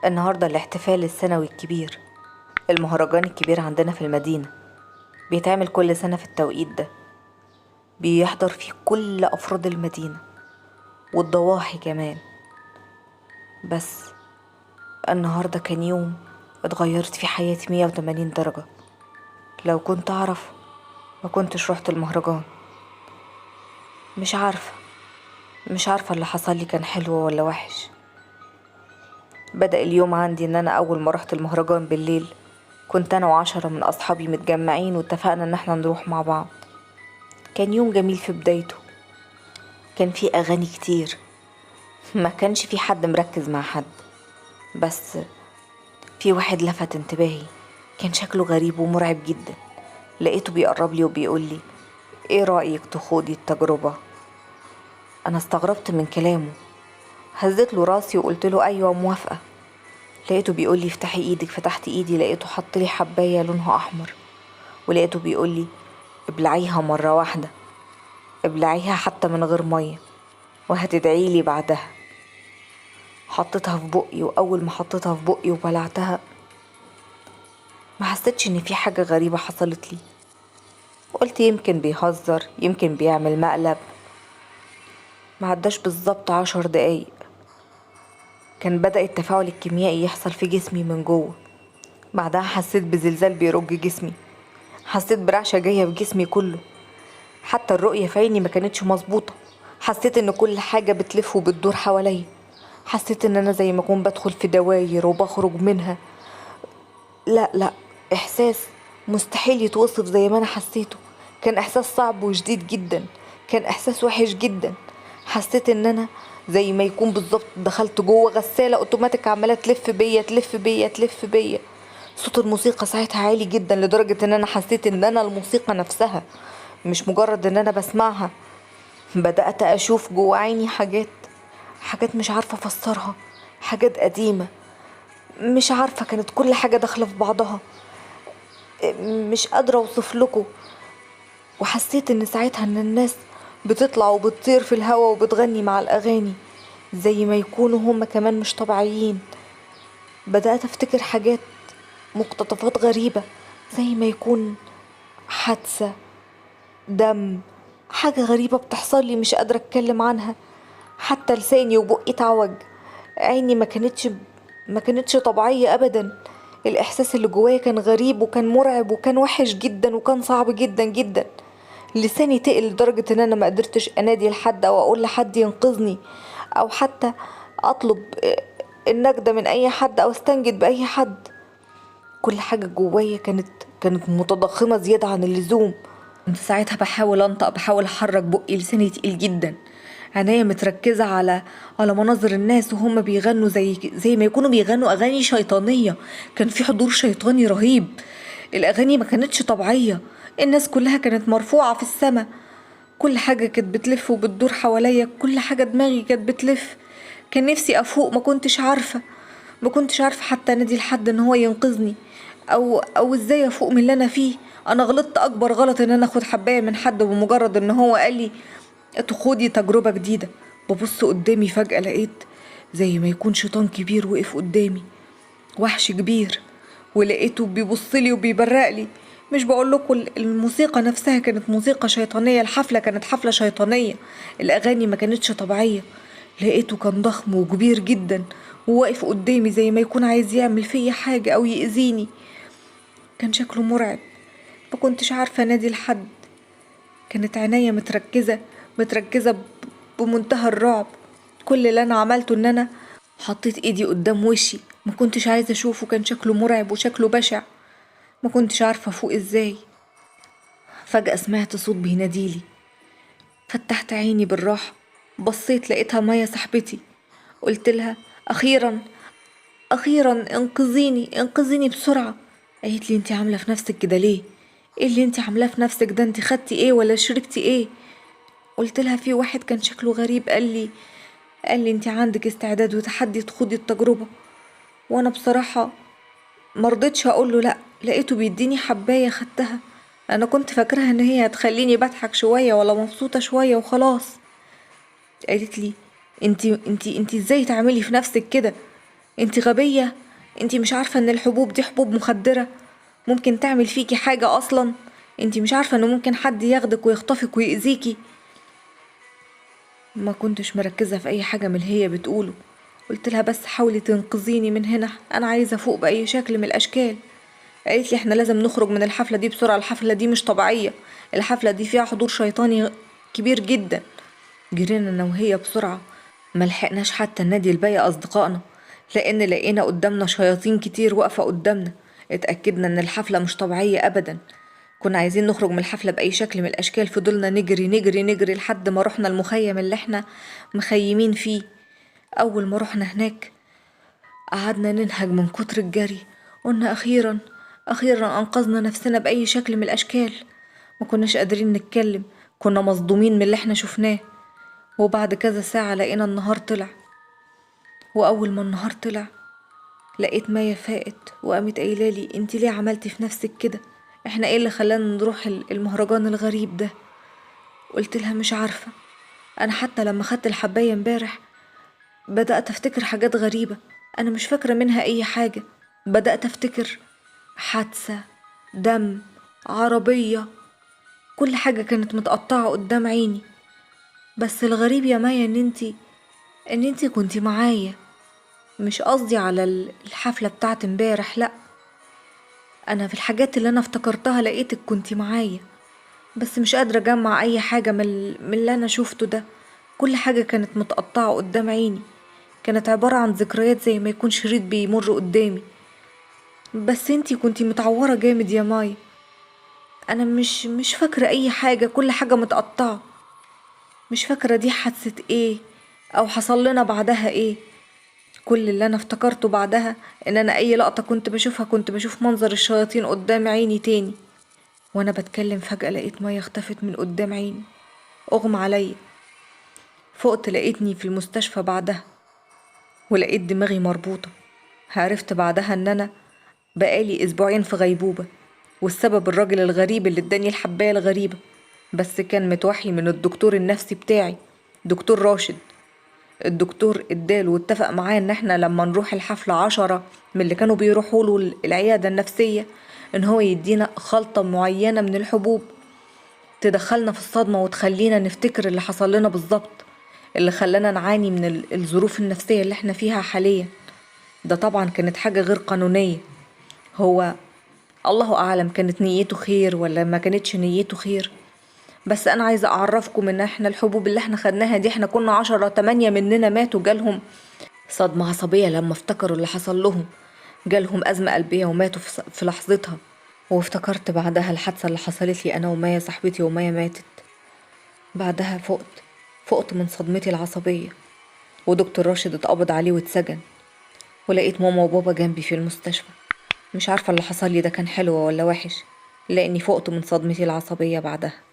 النهاردة الاحتفال السنوي الكبير، المهرجان الكبير عندنا في المدينة، بيتعمل كل سنة في التوقيت ده، بيحضر فيه كل أفراد المدينة والضواحي كمان. بس النهاردة كان يوم اتغيرت في حياتي 180 درجة. لو كنت أعرف ما كنتش رحت المهرجان. مش عارفة اللي حصل لي كان حلو ولا وحش. بدأ اليوم عندي إن أنا أول ما رحت المهرجان بالليل كنت أنا و10 من أصحابي متجمعين، واتفقنا إن احنا نروح مع بعض. كان يوم جميل في بدايته، كان في أغاني كتير، ما كانش في حد مركز مع حد، بس في واحد لفت انتباهي، كان شكله غريب ومرعب جدا. لقيته بيقرب لي وبيقول لي ايه رأيك تخوضي التجربة؟ انا استغربت من كلامه، هزيت له راسي وقلت له ايوه موافقة. لقيته بيقول لي افتحي ايدك، فتحت ايدي لقيته حط لي حباية لونها احمر، ولقيته بيقول لي ابلعيها مرة واحدة، ابلعيها حتى من غير مية وهتدعي لي بعدها. حطيتها في بقي، واول ما حطيتها في بقي وبلعتها ما حسيتش ان في حاجة غريبة حصلت لي. قلت يمكن بيهزر، يمكن بيعمل مقلب. ما عداش بالظبط 10 دقايق كان بدأ التفاعل الكيميائي يحصل في جسمي من جوه. بعدها حسيت بزلزال بيرج جسمي، حسيت برعشة جاية في جسمي كله، حتى الرؤية في عيني ما كانتش مظبوطة. حسيت ان كل حاجة بتلف وبتدور حواليا، حسيت ان انا زي ما اكون بدخل في دواير وبخرج منها. لا، احساس مستحيل يتوصف زي ما انا حسيته. كان احساس صعب وشديد جدا، كان احساس وحش جدا. حسيت ان انا زي ما يكون بالظبط دخلت جوه غسالة اوتوماتيك عمالة تلف بيا تلف بيا تلف بيا. صوت الموسيقى ساعتها عالي جدا لدرجة ان انا حسيت ان انا الموسيقى نفسها، مش مجرد ان انا بسمعها. بدأت اشوف جوه عيني حاجات مش عارفة افسرها، حاجات قديمة مش عارفة، كانت كل حاجة داخلة في بعضها، مش قادرة اوصف لكم. وحسيت ان ساعتها ان الناس بتطلع وبتطير في الهوا وبتغني مع الاغاني زي ما يكونوا هم كمان مش طبيعيين. بدأت افتكر حاجات، مقتطفات غريبة، زي ما يكون حادثة، دم، حاجة غريبة بتحصل لي مش قادرة اتكلم عنها. حتى لساني وبقي اتعوج، عيني ما كانتش طبيعية ابدا. الاحساس اللي جوايا كان غريب وكان مرعب وكان وحش جدا وكان صعب جدا جدا. لساني تقل لدرجة ان انا ما قدرتش انادي لحد او اقول لحد ينقذني، او حتى اطلب النجدة من اي حد او استنجد باي حد. كل حاجة جوايا كانت متضخمة زيادة عن اللزوم. كنت ساعتها بحاول انطق، بحاول احرك بقي، لساني تقيل جدا، عينيا متركزة على مناظر الناس وهم بيغنوا زي ما يكونوا بيغنوا أغاني شيطانية. كان في حضور شيطاني رهيب، الأغاني ما كانتش طبيعية، الناس كلها كانت مرفوعة في السماء، كل حاجة كانت بتلف وبتدور حواليا، كل حاجة دماغي كانت بتلف. كان نفسي أفوق، ما كنتش عارفة حتى أنادي لحد إن هو ينقذني أو إزاي أفوق من اللي أنا فيه. أنا غلطت أكبر غلط إن أنا أخد حباية من حد بمجرد إن هو قال لي تخوضي تجربة جديدة. ببص قدامي فجأة لقيت زي ما يكون شيطان كبير وقف قدامي، وحش كبير، ولقيته بيبص لي وبيبرق لي. مش بقول لكم الموسيقى نفسها كانت موسيقى شيطانية، الحفلة كانت حفلة شيطانية، الأغاني ما كانتش طبيعية. لقيته كان ضخم وكبير جدا وواقف قدامي زي ما يكون عايز يعمل فيا حاجة أو يأذيني. كان شكله مرعب، ما كنتش عارفة أنادي لحد. كانت عينيا متركزة بمنتهى الرعب. كل اللي أنا عملته إن أنا حطيت إيدي قدام وشي، ما كنتش عايزة أشوفه، كان شكله مرعب وشكله بشع، ما كنتش عارفة أفوق إزاي. فجأة سمعت صوت بيناديلي، فتحت عيني بالراحة، بصيت لقيتها مايا صاحبتي. قلت لها أخيرا، أخيرا انقذيني، انقذيني بسرعة. قالت لي انتي عاملة في نفسك كده ليه؟ ايه اللي انتي عاملاه في نفسك ده؟ انتي خدتي ايه ولا شربتي ايه؟ قلت لها في واحد كان شكله غريب قال لي انتي عندك استعداد وتحدي تخوضي التجربة، وانا بصراحة مرضتش اقول له لا. لقيته بيديني حباية خدتها، انا كنت فاكرها ان هي هتخليني بضحك شوية ولا مبسوطة شوية وخلاص. قالت لي انتي ازاي تعملي في نفسك كده؟ انت غبية، انت مش عارفة ان الحبوب دي حبوب مخدرة ممكن تعمل فيكي حاجة اصلا، انت مش عارفة انه ممكن حد ياخدك ويخطفك ويأذيكي. ما كنتش مركزة في اي حاجة من اللي هي بتقوله. قلت لها بس حاولي تنقذيني من هنا، انا عايزة افوق بأي شكل من الاشكال. قالت لي احنا لازم نخرج من الحفلة دي بسرعة، الحفلة دي مش طبيعية، الحفلة دي فيها حضور شيطاني كبير جدا. جرينا انا وهي بسرعة، ما لحقناش حتى النادي الباقي اصدقائنا، لان لقينا قدامنا شياطين كتير واقفة قدامنا. اتأكدنا ان الحفلة مش طبيعية ابدا. كنا عايزين نخرج من الحفلة بأي شكل من الأشكال. فضلنا نجري نجري نجري لحد ما رحنا المخيم اللي احنا مخيمين فيه. أول ما رحنا هناك قعدنا ننهج من كتر الجري، قلنا أخيرا أخيرا أنقذنا نفسنا بأي شكل من الأشكال. ما كناش قادرين نتكلم، كنا مصدومين من اللي احنا شفناه. وبعد كذا ساعة لقينا النهار طلع، وأول ما النهار طلع لقيت مايا فاقت وقامت قايله لي انت ليه عملتي في نفسك كده؟ احنا ايه اللي خلانا نروح المهرجان الغريب ده؟ قلت لها مش عارفة، انا حتى لما خدت الحباية امبارح بدأت افتكر حاجات غريبة انا مش فاكرة منها اي حاجة. بدأت افتكر حادثة، دم، عربية، كل حاجة كانت متقطعة قدام عيني. بس الغريب يا مايا ان انتي كنتي معايا. مش قصدي على الحفلة بتاعت امبارح، لأ، أنا في الحاجات اللي أنا افتكرتها لقيتك كنتي معايا، بس مش قادرة أجمع أي حاجة من اللي أنا شفته ده. كل حاجة كانت متقطعة قدام عيني، كانت عبارة عن ذكريات زي ما يكون شريط بيمر قدامي. بس انتي كنتي متعورة جامد يا مايا، أنا مش فاكرة أي حاجة، كل حاجة متقطعة، مش فاكرة دي حادثة إيه أو حصل لنا بعدها إيه. كل اللي أنا افتكرته بعدها إن أنا أي لقطة كنت بشوفها كنت بشوف منظر الشياطين قدام عيني تاني. وأنا بتكلم فجأة لقيت مايا اختفت من قدام عيني، أغمى عليا. فقت لقيتني في المستشفى بعدها، ولقيت دماغي مربوطة. عرفت بعدها إن أنا بقالي أسبوعين في غيبوبة، والسبب الراجل الغريب اللي اداني الحباية الغريبة، بس كان متوحي من الدكتور النفسي بتاعي، دكتور راشد. الدكتور اداله واتفق معاه ان احنا لما نروح الحفلة 10 من اللي كانوا بيروحوا له العيادة النفسية، ان هو يدينا خلطة معينة من الحبوب تدخلنا في الصدمة وتخلينا نفتكر اللي حصل لنا بالظبط، اللي خلانا نعاني من الظروف النفسية اللي احنا فيها حاليا. ده طبعا كانت حاجة غير قانونية، هو الله أعلم كانت نيته خير ولا ما كانتش نيته خير، بس أنا عايزة أعرفكم إن إحنا الحبوب اللي إحنا خدناها دي إحنا كنا 10، 8 مننا ماتوا، جالهم صدمة عصبية لما افتكروا اللي حصل لهم، جالهم أزمة قلبية وماتوا في لحظتها. وافتكرت بعدها الحادثة اللي حصلت لي أنا ومايا صاحبتي، ومايا ماتت. بعدها فقت من صدمتي العصبية، ودكتور راشد اتقبض عليه واتسجن، ولقيت ماما وبابا جنبي في المستشفى. مش عارفة اللي حصل لي ده كان حلو ولا وحش، لأني فقت من صدمتي العصبية بعدها.